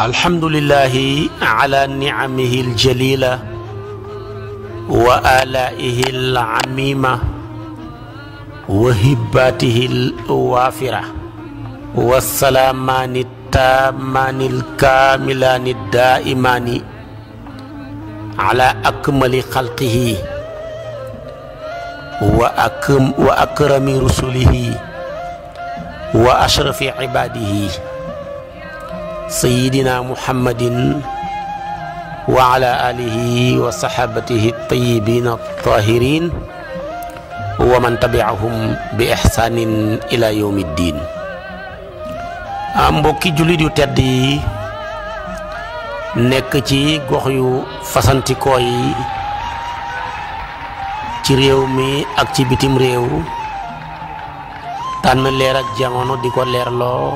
alhamdulillahi ala ni'amihi aljalila wa alaihi alamima wa hibbatihi alwafira wa salamani tamani alkamilani daimani ala akmali khalqihi wa akrami rusulihi wa ashrafi ibadihi sayyidina muhammadin wa ala alihi wa sahabatihi at-tayyibin at-tahirin wa man tabi'ahum bi ihsanin ila yawmiddin. Mbokki jullit yu tedd yi nekk ci gox yu fasantikoo yi ci réew mi ak ci bitim réew tànn leer ak jamono di ko leerloo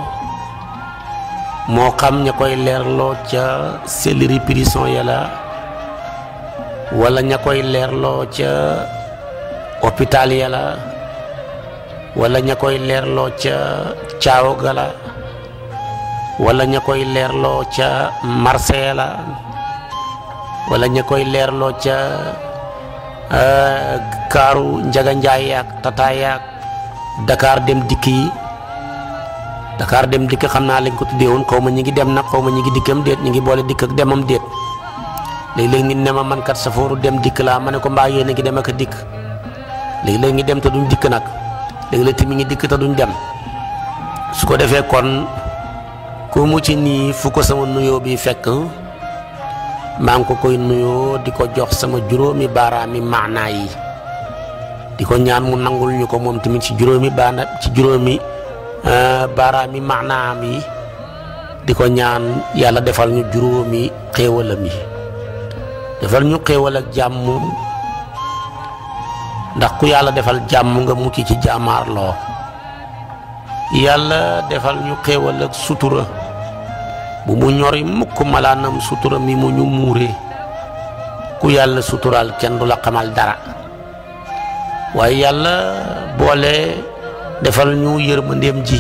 moo xam ña koy leerloo ca selleri prison ya la wala ña koy leerloo ca hôpital ya la wala ña koy leerloo ca caawa ga la wala ña koy leerloo ca marché ya la wala ña koy leerloo ca kaaru njaga njaay yaak tata yaak Dakar dem dikk yi Dakar dem dikk xam naa lañ ko tuddee woon xaw ma ñi ngi dem nag xaw ma ñi ngi dikkam déet ñi ngi boole dikk ak demam déet léeg-léeg nit ne ma man kat safooru dem dikk laa ma ne ko mbaa yéen a ngi dem ak a dikk léeg-léeg ngi dem te duñ dikk nag léeg-léeg tamit ngi dikk te duñ dem su ko defee kon ku mu ci nii fu ko sama nuyoo bi fekk maa ngi ko koy nuyoo di ko jox sama juróomi baaraami maanaa yi di ko ñaan mu nangul ñu ko moom tamit ci juróomi baaraami maanaam yi di ko ñaan yàlla defal ñu juróomi xéewalam yi defal ñu xéewal ak jàmm ndax ku yàlla defal jàmm nga mucc ci jàmmaarloo yàlla defal ñu xéewal ak sutura bu mu ñori mukk malaanam sutura mi mu ñu muure ku yàlla suturaal kenn du la xamal dara waaye yàlla boole defal ñu yërmandeem ji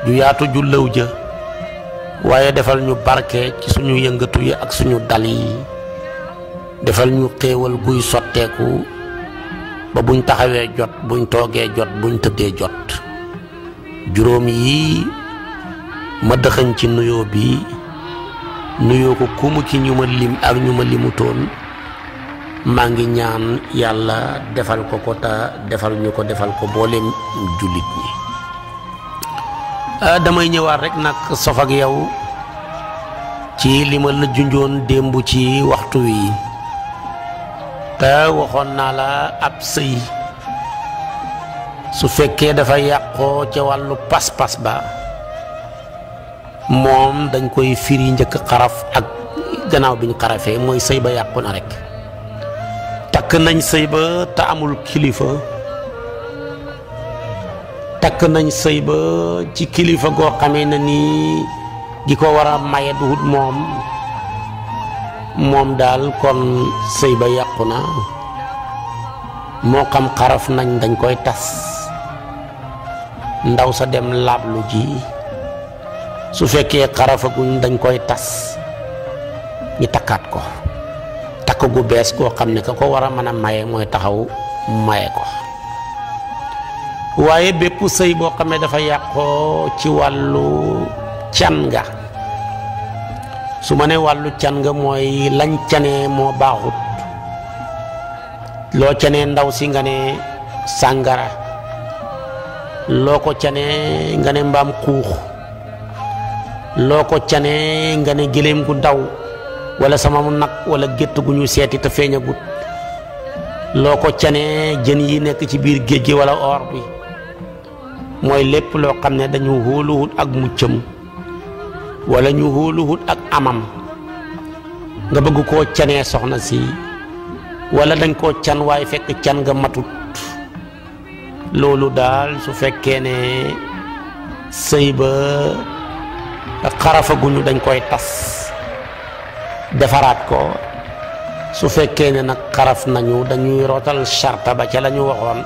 ju yaatu ju lëw ja waaye defal ñu barke ci suñu yëngatu yi ak suñu dal yi defal ñu xéewal guy sotteeku ba buñ taxawee jot buñ toogee jot buñ tëddee jot juróom yi ma dëxañ ci nuyoo bi nuyoo ko kumu ci ñu ma lim ak ñu ma limutoon maa ngi ñaan yàlla defal ko ko ta defal ñu ko defal ko boolem jullit ñi damay ñëwaat rek nag sof ak yow ci li ma la junjoon démb ci waxtu wi te waxoon naa la ab sëy su fekkee dafa yàqoo ca wàllu pas-pas ba moom dañ koy firi njëkk xaraf ak gannaaw bi ñu xarafee mooy sëy ba yàqu na rek takk nañ sëy ba te amul kilifa takk nañ sëy ba ci kilifa goo xamee na ni gi ko war a maye duhut moom daal kon sëy ba yàqu na moo xam xaraf nañ dañ koy tas ndaw sa dem laablu ji su fekkee xarafaguñ dañ koy tas ñi takkaat ko takk gu bees koo xam ne ka ko war a mën a maye mooy taxaw maye ko waaye bépp sëy boo xam ne dafa yàqoo ci wàllu can nga su ma ne wàllu can nga mooy lañ canee moo baaxut loo canee ndaw si nga ne sàngara loo ko canee nga ne mbaam xuux loo ko canee nga ne gëléem gu daw wala sama mu nag wala gétt gu ñu seeti te feeñagut loo ko canee jën yi nekk ci biir géej gi wala or bi mooy lépp loo xam ne dañu hóoluwut ak muccam wala ñu hóoluwut ak amam nga bëgg koo canee soxna si wala dañ koo can waaye fekk can nga matut loolu daal su fekkee ne sëy ba xarafaguñu dañ koy tas defaraat ko su fekkee ne nag xaraf nañu dañuy rootal charta ba ca la ñu waxoon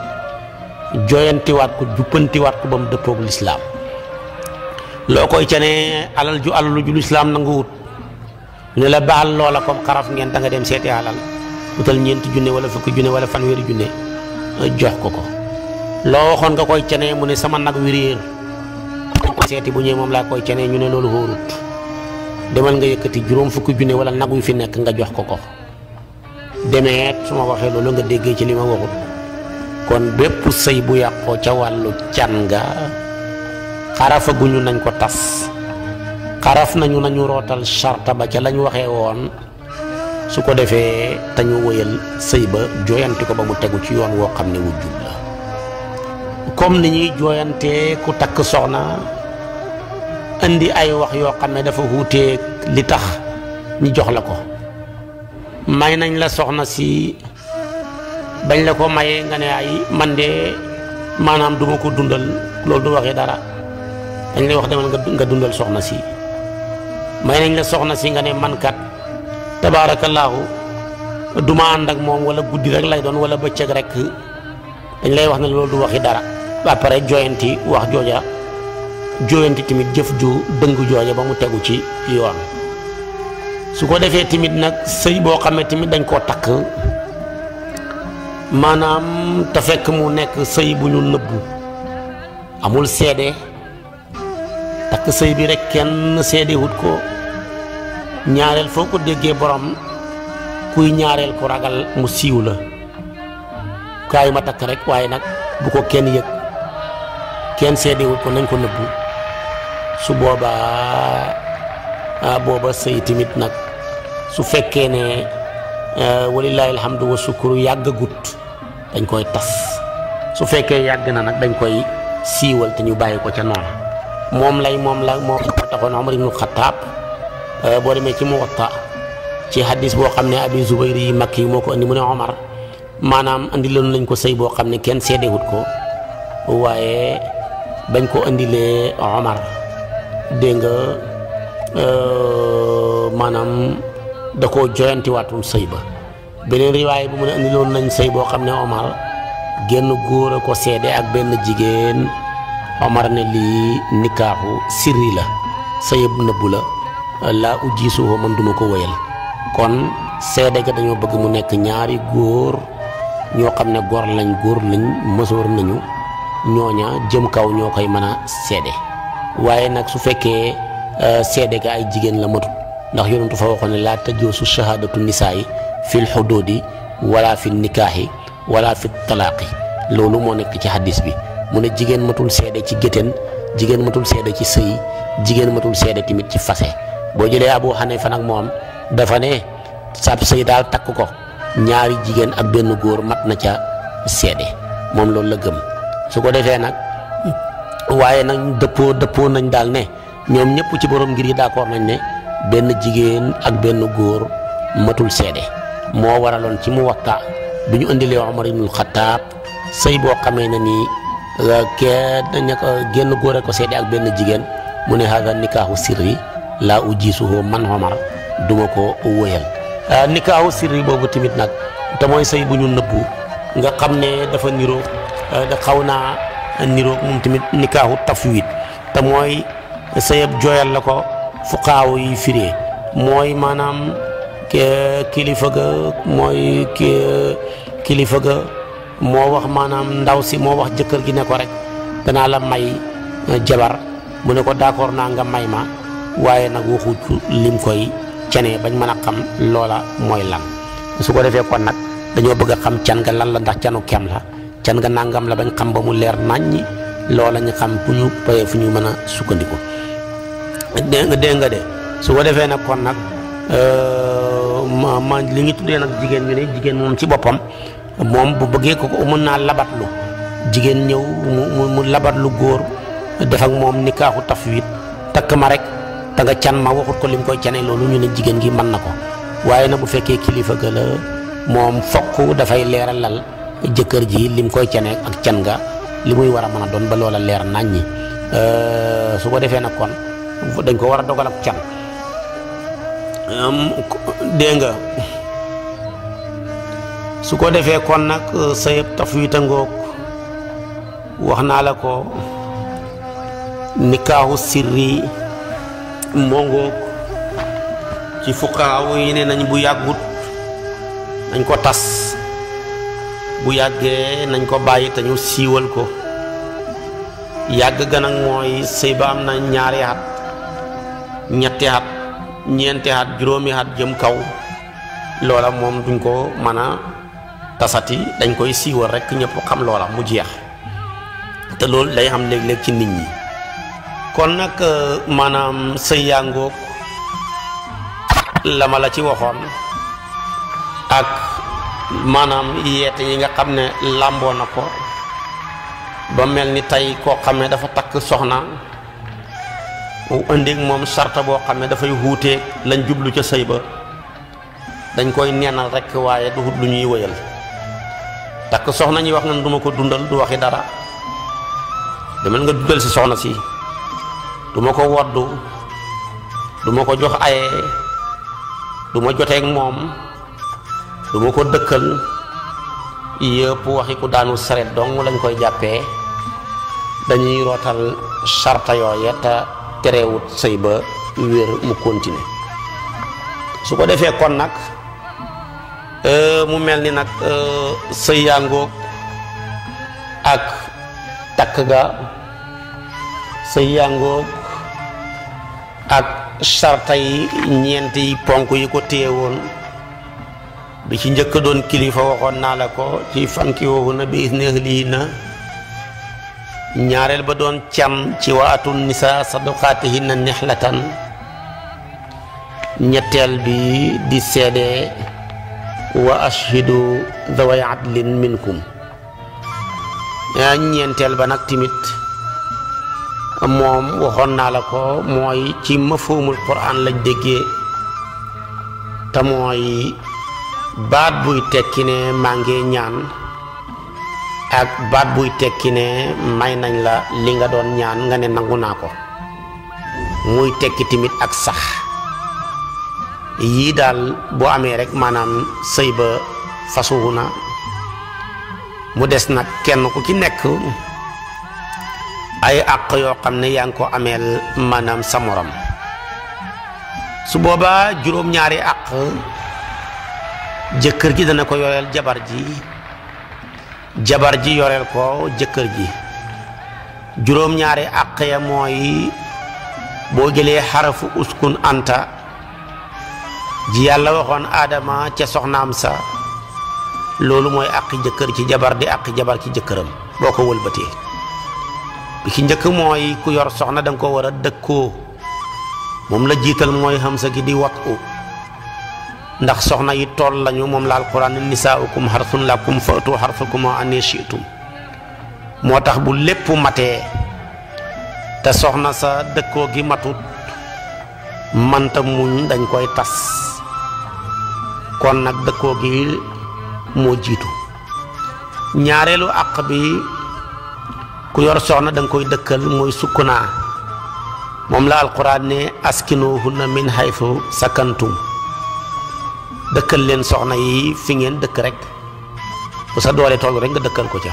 joyantiwaat ko juppantiwaat ko ba mu dëppoog lislaam loo koy canee alal ju alalu ju lislaam nanguwut ne la baal loola comme xaraf ngeen da nga dem seeti alal utal ñeenti junne wala fukki junne wala fanweeri junne jox ko ko loo waxoon nga koy canee mu ne sama nag wi réer seeti bu ñëwee moom laa koy canee ñu ne loolu hóorut demal nga yëkkati juróom fukki junne wala nag wi fi nekk nga jox ko ko demeet su ma waxee loolu nga déggee ci li ma waxut kon bépp sëy bu yàqoo ca wàllu can nga xarafaguñu nañ ko tas xaraf nañu rootal charta ba ca lañ waxee woon su ko defee te ñu wëyal sëy ba jooyanti ko ba mu tegu ci yoon woo xam ne wujjub la comme ni ñuy jooyantee ku takk soxna indi ay wax yoo xam ne dafa wuuteeg li tax ñu jox la ko may nañ la soxna si bañ la ko mayee nga ne ay man de maanaam duma ko dundal loolu du waxee dara dañ lay wax demal nga dundal soxna si may nañ la soxna si nga ne man kat tabaarakallaahu duma ànd ak moom wala guddi rek lay doon wala bëccëg rek dañ lay wax ne loolu du waxi dara ba pare jooyanti wax jooja jooyanti tamit jëf ju dëng jooja ba mu tegu ci yoon su ko defee tamit nag sëy boo xam ne tamit dañ koo takk maanaam te fekk mu nekk sëy bu ñu nëbbu amul seede takk sëy bi rek kenn seede wut ko ñaareel foo ko déggee borom kuy ñaareel ku ragal mu siiw la kaay ma takk rek waaye nag bu ko kenn yëg kenn seede wut ko nañ ko nëbbu su boobaa booba sëy tamit nag su fekkee ne walillaahi alhamdu wa sukuru yàggagut dañ koy tas su fekkee yàgg na nag dañ koy siiwal te ñu bàyyi ko ca noonu moom la moo taxoon Omar ibnu Xataab boo demee ci Muwatta ci hadis boo xam ne Abi Zubayr yi Makki moo ko andi mu ne Omar maanaam andi loon nañ ko sëy boo xam ne kenn seedewut ko waaye bañ ko andilee Omar dégg nga maanaam da koo joyantiwaatul sëy ba beneen riwaay bu mu ne andi loon nañ sëy boo xam ne Omar génn góor a ko seede ak benn jigéen Omar ne lii nikaaxu sirri la sëyëb nëbbu la laa ujjiisuhu man duma ko wëyal kon seede ga dañoo bëgg mu nekk ñaari góor ñoo xam ne góor lañ mësoor nañu ñooña jëm kaw ñoo koy mën a seede waaye nag su fekkee seede ga ay jigéen la matut ndax yonentu fa waxoon ne laa tajoosu shahaadatu nisaayi fil xuduudi wala fi nikaaxi wala fi talaaqi loolu moo nekk ci hadis bi mu ne jigéen matul seede ci géttéen jigéen matul seede ci sëy jigéen matul seede tamit ci fase boo jëlee Abu Hanifa nag moom dafa ne sab sëy daal takk ko ñaari jigéen ak benn góor mat na ca seede moom loolu la gëm su ko defee nag waaye nag dëppoo nañ daal ne ñoom ñëpp ci borom ngir yi d'accord nañ ne benn jigéen ak benn góor matul seede moo waraloon ci Muwatta bi ñu indilee Omar ibnul Xataab sëy boo xamee ne nii génn góor a ko seede ak benn jigéen mu ne hada nikaahu sirri laa ujjiisuhu man Omar duma ko wëyal nikaahu sirri boobu tamit nag te mooy sëy bu ñu nëbbu nga xam ne dafa niroo da xaw naa niroo moom tamit nikaahu tafwid te mooy sëyab jooyal la ko fuqaaw yi firee mooy maanaam kilifa ga mooy kilifa ga moo wax maanaam ndaw si moo wax jëkkër gi ne ko rek danaa la may jabar mu ne ko d'accord naa nga may ma waaye nag waxut lim koy canee bañ mën a xam loola mooy lan su ko defee kon nag dañoo bëgg a xam can nga lan la ndax canu kem la can nga nangam la bañ xam ba mu leer naññi loola ñu xam fu ñu payee fu ñu mën a sukkandiku dégg nga de su ko defee nag kon nag ma li ñu tuddee nag jigéen ñu ne jigéen moom ci boppam moom bu bëggee ko mën naa labatlu jigéen ñëw mu labatlu góor def ak moom nikaaxu tafwid takk ma rek te nga can ma waxut ko lim koy cane loolu ñu ne jigéen gi mën na ko waaye nag bu fekkee kilifa ga la moom fokk dafay leeralal jëkkër ji lim koy cane ak can nga li muy war a mën a doon ba loola leer naññi su ko defee nag kon dañ ko war a dogal ak can dégg nga su ko defee kon nag sëyëb tafwid ngoog wax naa la ko nikaahu sirri mongoog ci fuqaaw yi ne nañ bu yàggut nañ ko tas, bu yàggee nañ ko bàyyi te ñu siiwal ko. yàgg ga nag mooy sëy ba am na 2 at 3 at 4 at juróomi at jëm kaw, loola moom duñ ko mën a tasati, dañ koy siiwal rek ñëpp xam loola mu jeex. te loolu day xam léeg-léeg ci nit ñi. kon nag maanaam sëy yàngoog la ma la ci waxoon ak maanaam yeete yi nga xam ne làmboo na ko ba mel ni tey koo xam ne dafa takk soxna mu indi moom sarta boo xam ne dafay wuuteeg lañ jublu ca sëy ba, dañ koy neenal rek waaye du lu ñuy wëyal. takk soxna ñi wax nga duma ko dundal, du waxi dara. demal nga dundal si soxna si, duma ko woddu, duma ko jox aye, duma joteeg moom, duma ko dëkkal, yëpp waxi ku daanu saret dong lañ koy jàppee. dañuy rootal sarta yooya te terewut sëy ba wér mu continuer. su ko defee kon nag mu mel ni nag sëy yàngoog ak takk ga, sëy yàngoog ak sarta yi ñeenti ponk yi ko téye woon. bi ci njëkk doon kilifa waxoon naa la ko ci fanki woowu na bi isni ahlihinna. ñaareel ba doon can ci waatu nisa sadaqaatihinna nihlatan. ñetteel bi di seede wa ashhidu dhaway adlin minkum. ñeenteel ba nag timit moom waxoon naa la ko mooy ci mafhumul Qur'an lañ déggee, te mooy baat buy tekki ne maa ngi ñaan ak baat buy tekki ne may nañ la li nga doon ñaan nga ne nangu naa ko, muy tekki timit ak sax. yii daal boo amee rek maanaam sëy ba fasuwu na. mu des nag kenn ku ci nekk ay àq yoo xam ne yaa ngi ko ameel maanaam sa morom. su boobaa juróom-ñaari àq jëkkër ji dana ko yoreel jabar ji, jabar ji yoreel ko jëkkër ji. juróom-ñaari àq ya mooy boo jëlee xarafu uskun anta ji yàlla waxoon aadama ca soxnaam sa, loolu mooy àqi jëkkër ci jabar di àqi jabar ci jëkkëram boo ko wëlbatee. bi ci njëkk mooy ku yor soxna da nga ko war a dëkkoo, moom la jiital mooy hamsa gi di watu, ndax soxna yi tool lañu. moom la alquran ne nisaaukum harsun lakum fa'tu harsakum anni shi'tum. moo tax bu lépp matee te soxna sa dëkkoo gi matut manta muñ dañ koy tas. kon nag dëkkoo gi moo jiitu. ñaareelu àq bi ku yor soxna da nga koy dëkkal mooy sukkunaa. moom la alquran ne askinuhunna min haythu sakantum. dëkkal leen soxna yi fi ngeen dëkk rek, bu sa doole toll rek nga dëkkal ko ca.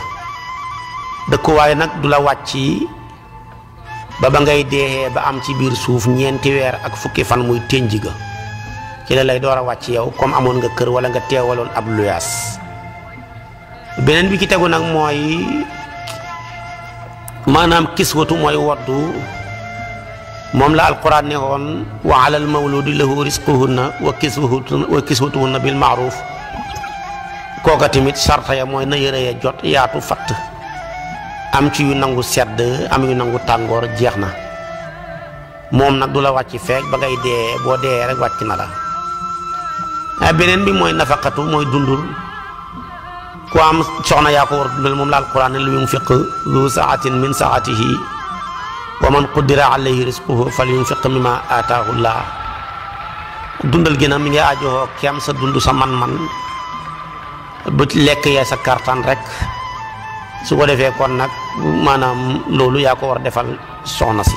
dëkkuwaay nag du la wàcc ba ngay deexee ba am ci biir suuf 4 weer ak fukki fan muy ténji ga ci la lay door a wàcc yow comme amoon nga kër wala nga teewaloon ab luyaas. beneen bi ci tegu nag mooy maanaam kiswatu mooy woddu. moom la alquran ne woon wa alal mawludi lahu risquhunna wa kiswatuhunna bil ma'ruf. kooka tamit sarta ya mooy na yëre ya jot yaatu fatt, am ci yu nangu sedd am yu nangu tàngoor, jeex na. moom nag du la wàcc feek ba ngay dee, boo dee rek wàcc na la. beneen bi mooy nafaqatu mooy dundul. ku am soxna yaa ko war dundal. moom la alquran ne lu yunfiq zu saatin min saatihi wa man qudira alayhi rizquhu falyunfiq mimma ataahu llah. dundal gi nag mi ngi aajowoo kem sa dund sa man-man bu lekk ya sa kartan rek. su ko defee kon nag maanaam loolu yaa ko war a defal soxna si.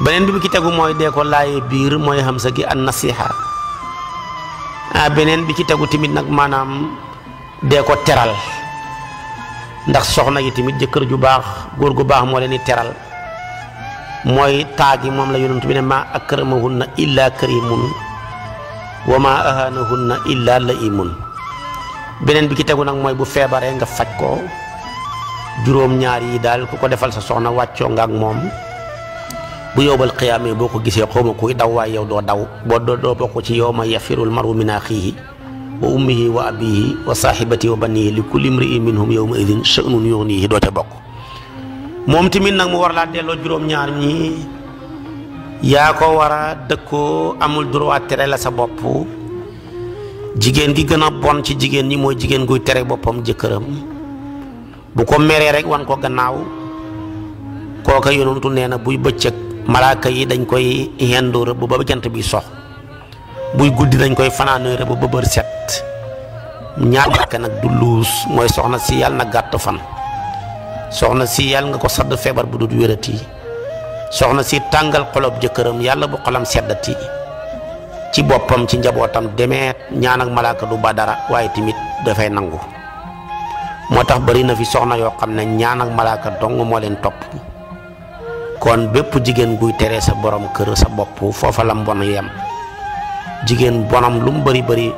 beneen bi ci tegu mooy dee ko laaye biir mooy xam sa gi an nasiha. beneen bi ci tegu tamit nag maanaam dee ko teral, ndax soxna yi tamit jëkkër ju baax góor gu baax moo leen di teral mooy taagi moom la yonent bi ne ma akramahunna illa karimun wa ma ahanahunna illa laimun. beneen bi ki tegu nag mooy bu feebaree nga faj ko. juróom-ñaar yi daal ku ko defal sa soxna wàccoo nga ak moom bu yowbal xiyaamee boo ko gisee xawma kuy daw waaye yow doo daw doo bokk ci yawma yafirul maru min axiihi wa ummihi wa abihi wa sahibatihi wa banihi li kulli imri'in minhum yawma idin sha'nun yughnihi doo ca bokk. moom tamit nag mu war laa delloo juróom-ñaar ñi yaa ko war a dëkkoo amul droit tere la sa bopp. jigéen gi gën a bon ci jigéen ñi mooy jigéen guy tere boppam jëkkëram bu ko meree rek wan ko gannaaw kooka yonentu nee na buy bëccëg malaaka yi dañ koy yendoo rëbb ba jant bi sox buy guddi dañ koy fanaanoo rëbb ba bër set. ñaar nekk nag du luus mooy soxna si yàlla na gàtt fan, soxna si yàlla nga ko sadd feebar bu dul wérati, soxna si tàngal xolob jëkkëram yàlla bu xolam seddati ci boppam ci njabootam demeet ñaan ak malaaka du ba dara waaye tamit dafay nangu. moo tax bari na fi soxna yoo xam ne ñaan ak malaaka dong moo leen topp. kon bépp jigéen guy tere sa borom kër sa bopp foofa la mbon yem. jigéen bonam lu mu bari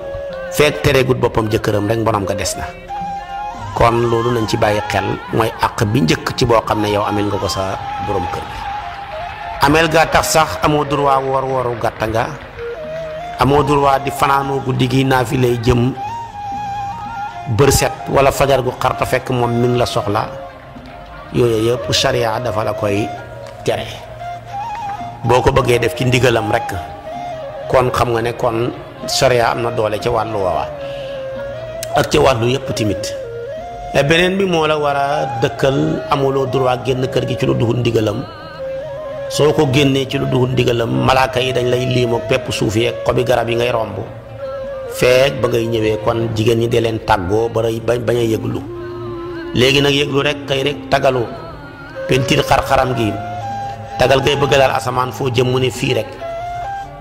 fekk tereegut boppam jëkkëram rek bonam nga des na. kon loolu nañ ci bàyyi xel mooy àq bi njëkk ci boo xam ne yow amel nga ko sa borom kër bi. amel gaa tax sax amoo droit woru gàtta nga amoo droit di fanaanoo guddi gi naa fi lay jëm bër set wala fajar gu xarta fekk moom mi ngi la soxla. yooyu yëpp sharia dafa la koy tere boo ko bëggee def ci ndigalam rek kon xam nga ne kon sharia am na doole ca wàllu woowa ak ca wàllu yëpp timit. beneen bi moo la war a dëkkal amuloo droit génn kër gi ci lu duhul ndigalam. soo ko génnee ci lu duhul ndigalam malaaka yi dañ lay liim ak pepp suuf yeeg xobi garab yi ngay romb feek ba ngay ñëwee. kon jigéen ñi dee leen tàggoo bañ a yëglu. léegi nag yëglu rek kay rek tagalu pentir xar-xaram gi tagal ngay bëgg laal asamaan foo jëm mu ne fii rek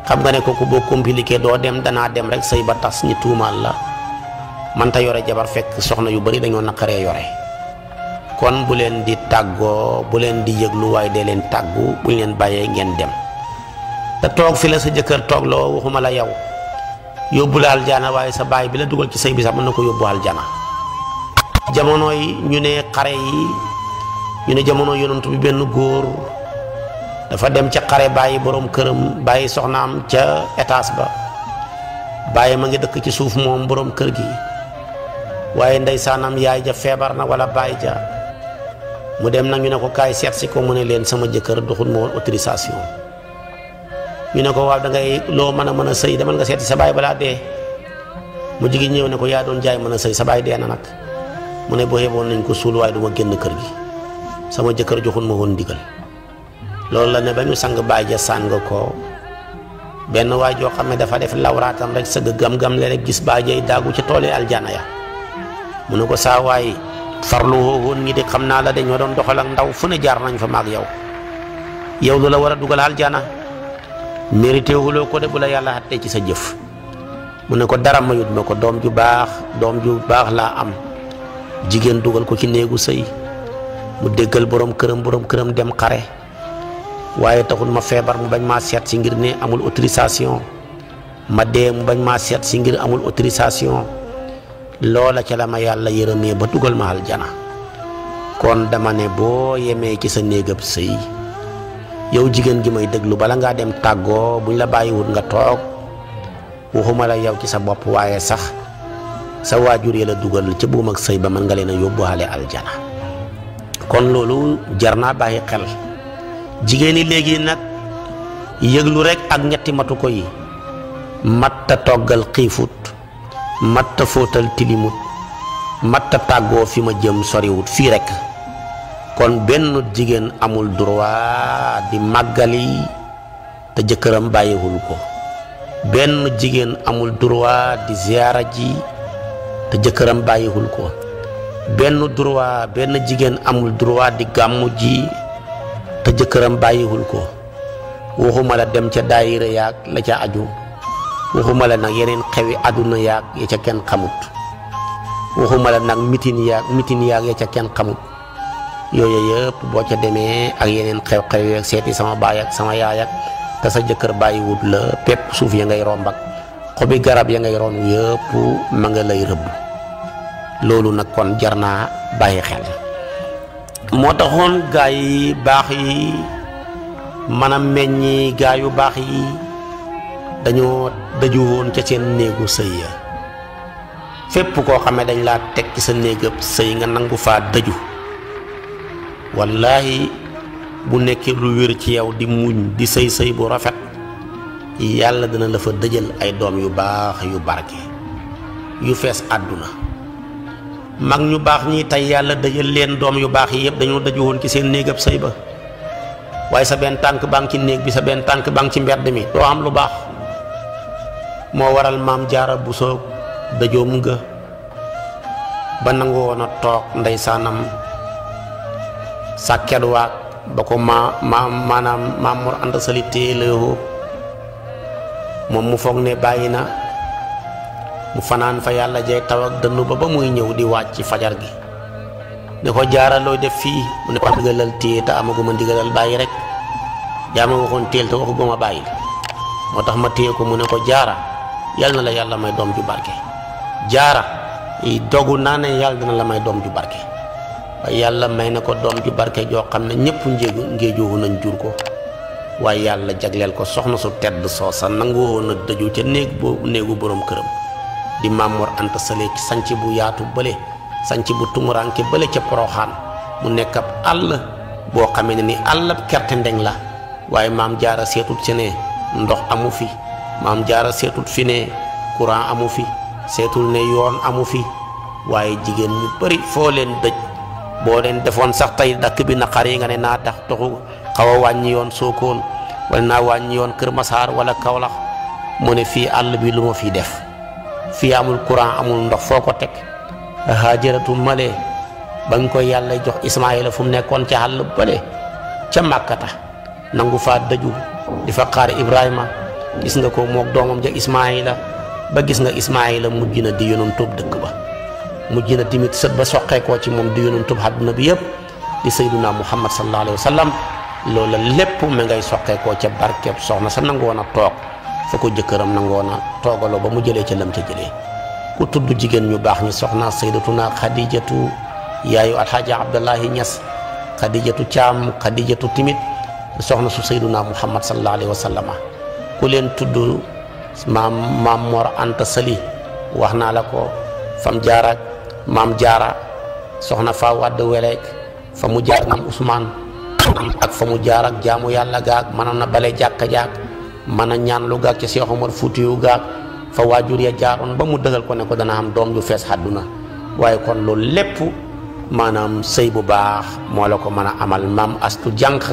xam nga ne kooku boo compliqué doo dem danaa dem rek sëy ba tas ñi tuumaal la manta yore jabar fekk soxna yu bari dañoo naqaree yore. kon bu leen di tàggoo bu leen di yëglu waaye dee leen tàggu buñ leen bàyyee ngeen dem. te toog fi la sa jëkkër toog loo waxuma la yow yóbbu la aljana waaye sa baay bi la dugal ci sëy bi sax mën na ko yóbbu aljana. jamono yi ñu ne xare yi ñu ne jamono yonent bi benn góor dafa dem ca xare bàyyi borom këram bàyyi soxnaam ca étage ba bàyyi ma ngi dëkk ci suuf moom borom kër gi waaye ndeysaanam yaay ja feebar na wala bàyyi ja mu dem nag ñu ne ko kaay seet si ko mu ne leen sama jëkkër doxul ma woon autorisation. ñu ne ko waaw da ngay loo mën a sëy demal nga seeti sa baay balaa dee. mu jigéen ñëw ne ko yaa doon jaay mën a sëy sa baay dee na nag mu ne boo yeboon nañ ko suul waaye du ma génn kër gi sama jëkkër joxul ma woon ndigal. loolu la ne ba ñu sang baay ja sàng ko benn waay joo xam ne dafa def lawraatam rek sëgg gam-gam le rek gis baay jay daagu ci tooli aljana ya mu ne ko saa waay farlu woon ñi di xam naa la dañoo doon doxal ak ndaw fu ne jaar nañ fa maag yow lu la war a dugal aljana mérité wuloo ko de bu la yàlla xattee ci sa jëf. mu ne ko dara mayut ma ko doom ju baax laa am jigéen dugal ko ci néegu sëy mu déggal borom këram dem xare waaye taxul ma feebar mu bañ maa seet si ngir ne amul autorisation ma dee mu bañ maa seet si ngir amul autorisation loola ca la ma yàlla yërëmee ba dugal ma aljana. kon dama ne boo yemee ci sa néegab sëy yow jigéen gi may déglu bala ngaa dem tàggoo buñ la bàyyiwut nga toog waxuma la yow ci sa bopp waaye sax sa waajur yi la dugal ca buum ak sëy ba mën nga leen a yóbbuwaale aljana. kon loolu jar naa bàyyi xel. jigéen ñi léegi nag yëglu rek ak ñetti matu ko yi matta toggal xiifut matta fóotal tilimut matta tàggoo fi ma jëm soriwut fii rek. kon benn jigéen amul droit di màggali te jëkkëram bàyyiwul ko. benn jigéen amul droit di ziyaara ji te jëkkëram bàyyiwul ko. benn jigéen amul droit di gàmmu ji te jëkkëram bàyyiwul ko. waxuma la dem ca daayira yaag la ca aju waxuma la nag yeneen xewi àdduna yaag ya ca kenn xamut waxuma la nag mitin yaag ya ca kenn xamut yooyu yëpp boo ca demee ak yeneen xew-xew yeeg seeti sama baay ak sama yaay ak te sa jëkkër bàyyiwut la pepp suuf ya ngay romb ak xobi garab ya ngay ron yëpp ma nga lay rëbb loolu nag kon jar naa bàyyi xel moo taxoon gaa yi baax yi mën a meññi gaa yu baax yi dañoo daju woon ca seen néegu sëy ya fépp koo xam ne dañ laa teg ci sa néegab sëy nga nangu faa daju wallaahi bu nekkee lu wér ci yow di muñ di sëy bu rafet yàlla dina la fa dëjal ay doom yu baax yu barke yu fees àdduna mag ñu baax ñi tey yàlla dëjal leen doom yu baax yi yëpp dañoo daju woon ci seen néegab sëy ba waaye sa benn tànk baa ngi ci néeg bi sa benn tànk baa ngi ci mbedd mi doo am lu baax moo waral maam jaara Buso dajoom nga ba nangu woon a toog ndeysaanam sàkket waag ba ko maanaam Maam Mor Anta Sali téeléo moom mu foog ne bàyyi na mu fanaan fa yàlla jay taw ak dënnu ba muy ñëw di wàcc ci fajar gi ne ko jaara looy def fii mu ne ko ndigalal téye te amaguma ndigalal bàyyi rek yaa ma waxoon téel te waxuguma bàyyi moo tax ma téye ko mu ne ko jaara yal na la yàlla may doom ju barke jaara dogu naa ne yàlla dina la may doom ju barke waaye yàlla may na ko doom ju barke joo xam ne ñëpp ngéejoowu nañ jur ko waaye yàlla jagleel ko soxna su tedd soosa nangu woon a dëju ca néegu borom këram di Maam Mor Anta Sali ci sanc bu yaatu bële sanc bu tumuranke bële ca Poroxaan mu nekk ab àll boo xamee ne ni àllab kerte ndeng la waaye maam jaara seetut ci ne ndox amu fi maam jaara seetut fi ne courant amu fi seetul ne yoon amu fi waaye jigéen ñu bari foo leen dëj boo leen defoon sax tey dakk bi naqar yi nga ne naa tax toxu xaw a wàññi yoon Sokone wala naa wàññi yoon Kër Masaar wala Kaolack mu ne fii àll bi lu ma fi def fii amul courant amul ndox foo ko teg Haajaratu male ba nga koy yàlla jox Ismaayila fu mu nekkoon ca àll bële ca Màkkata nangu faa dëju di fa xaar Ibrahima gis nga ko mook doomam ja Ismaayila ba gis nga Ismaayila mujj na di yonentub dëkk ba mujj na tamit sët ba soqeekoo ci moom di yonentub àdduna bi yëpp di sayduna Muhammad sallallahu alayhi wa sallam loola lépp ma ngay soqeekoo ca barkeb soxna sa nangoon a toog fa ko jëkkëram nangoon a toogaloo ba mu jëlee ca lam ca jëlee ku tudd jigéen ñu baax ñi soxna sayyidatuna Xadijatu yaayu alxaaji Abdullahi Ñas Xadijatu Caam Xadijatu timit soxna su sayduna Muhammad sallallahu alayhi wa sallam ku leen tudd Maam Mor Anta Sali wax naa la ko fam jaar ak maam jaara soxna fa wàdd weleek fa mu jaar maam Ousmane ak fa mu jaar ak jaamu yàlla gaag mënoon na bale jàkka jaag mën a ñaan lu gaag ci Cheikh Omar Foutiyu gaag fa waajur ya jaaroon ba mu dëgal ko ne ko dana am doom ju fees àdduna waaye kon loolu lépp maanaam sëy bu baax moo la ko mën a amal maam astu jànq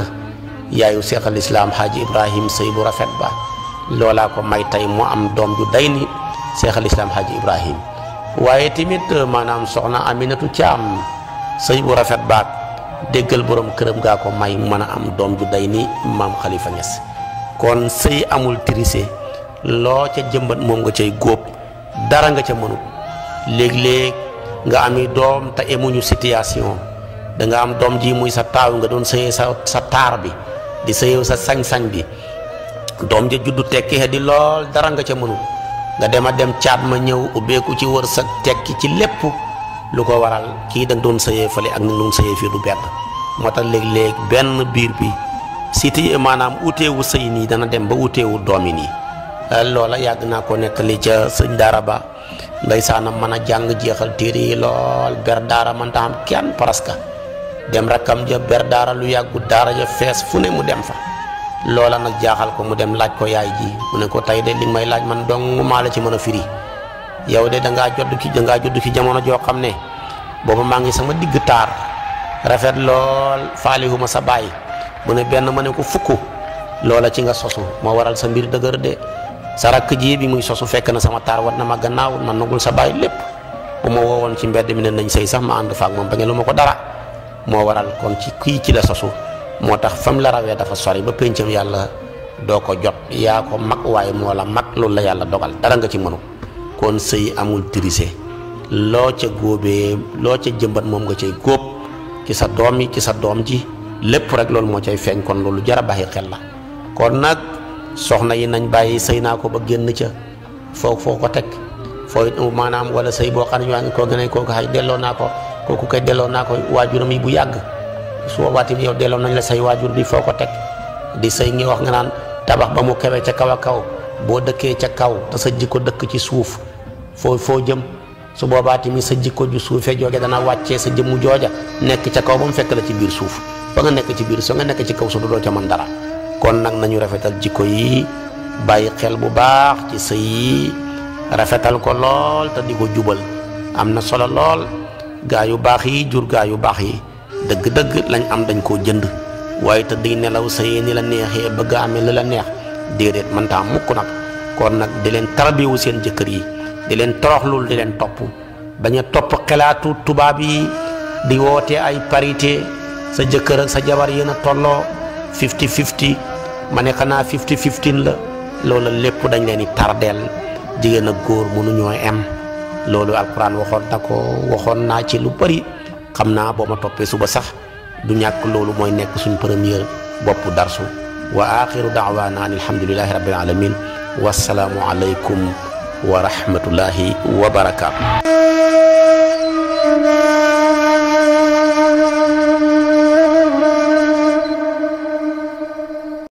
yaayu Cheikh al Islam Haji Ibrahim sëy bu rafet ba loolaa ko may tey mu am doom ju day ni Cheikh al Islam Haji Ibrahim waaye tamit maanaam soxna Aminatu Caam sëy bu rafet baat déggal borom këram gaa ko may mën a am doom ju day ni maam Khalifa Niass kon sëy amul tirise loo ca jëmbat moom nga cay góob dara nga ca mënut léeg-léeg nga ami doom te emuñu situation da nga am doom ji muy sa taaw nga doon sëyee sa taar bi di sëyew sa sañ-sañ bi doom ja juddu tekki di lool dara nga ca mënut nga dem a dem caat ma ñëw ubbeeku ci wër sa tekki ci lépp lu ko waral kii da nga doon sëyee fële ak ni nga doon sëyee fii du benn moo tax léeg-léeg benn biir bi siti maanaam uteewu sëy nii dana dem ba uteewu doom yi nii loola yàgg naa ko nettali ca sëñ daara ba ndeysaanam mën a jàng jeexal téere yi lool ber daara man ta am kenn presque dem rakkam ja ber daara lu yàggu daara ja fees fu ne mu dem fa loola nag jaaxal ko mu dem laaj ko yaay ji mu ne ko tey de li may laaj man dong maa la ci mën a firi yow de dangaa judd ki jamono joo xam ne booba maa ngi sama digg taar rafet lool faalihuma sa baay mu ne benn ma ne ko fukk loola ci nga sosu moo waral sa mbir dëgër de sa rakk ji bi muy sosu fekk na sama taar wat na ma gannaaw man nagul sa baay lépp bu ma woowoon ci mbedd mi ne nañ sëy sax ma ànd faak moom ba ngeen lu ma ko dara moo waral kon ci kii ci la sosu moo tax fam la rawee dafa sori ba péncam yàlla doo ko jot yaa ko mag waaye moo la mag loolu la yàlla dogal dara nga ci mënu kon sëy amul tirise loo ca góobee loo ca jëmbat moom nga cay góob ci sa doom yi ci sa doom ji lépp rek loolu moo cay feeñ. kon loolu jara bàyyi xel la. kon nag soxna yi nañ bàyyi sëy naa ko ba génn ca foo ko teg foo maanaam wala sëy boo xam ne ñu koo gën a kooku xay delloo naa ko kooku kay delloo naa ko waajuram yi bu yàgg su boobaa tamit yow delloo nañ la say waajur bi foo ko teg di sëy ngi wax nga naan tabax ba mu kewee ca kaw a kaw boo dëkkee ca kaw te sa jikko dëkk ci suuf foo jëm su boobaa tamit sa jikko ju suufee jooge dana wàccee sa jëmmu jooja nekk ca kaw ba mu fekk la ci biir suuf ba nga nekk ci biir soo nga nekk ci kaw su doo ca mën dara. kon nag nañu rafetal jikko yi bàyyi xel bu baax ci sëy yi rafetal ko lool te di ko jubal am na solo lool. gaa yu baax yi jur gaa yu baax yi dëgg-dëgg lañ am dañ koo jënd waaye te di nelaw sëyee ni la neexee bëgg a amee li la neex déedéet man taa mukk nag. kon nag di leen tarbiwu seen jëkkër yi di leen toroxlul di leen topp bañ a topp xelaatu tubaab yi di woote ay parité sa jëkkër ak sa jabar yéen a tolloo 50-50 ma ne xanaa 50-15 la loolu lépp dañ leen di tardeel. jigéen ak góor mënuñoo em loolu alquran waxoon na ko waxoon naa ci lu bari xam naa boo ma toppee suba sax du ñàkk loolu mooy nekk suñ première bopp darsu. wa axiru daawaana an alhamdulillahi rabbil alamin wassalaamu alaykum wa rahmatullahi wa barakaatu.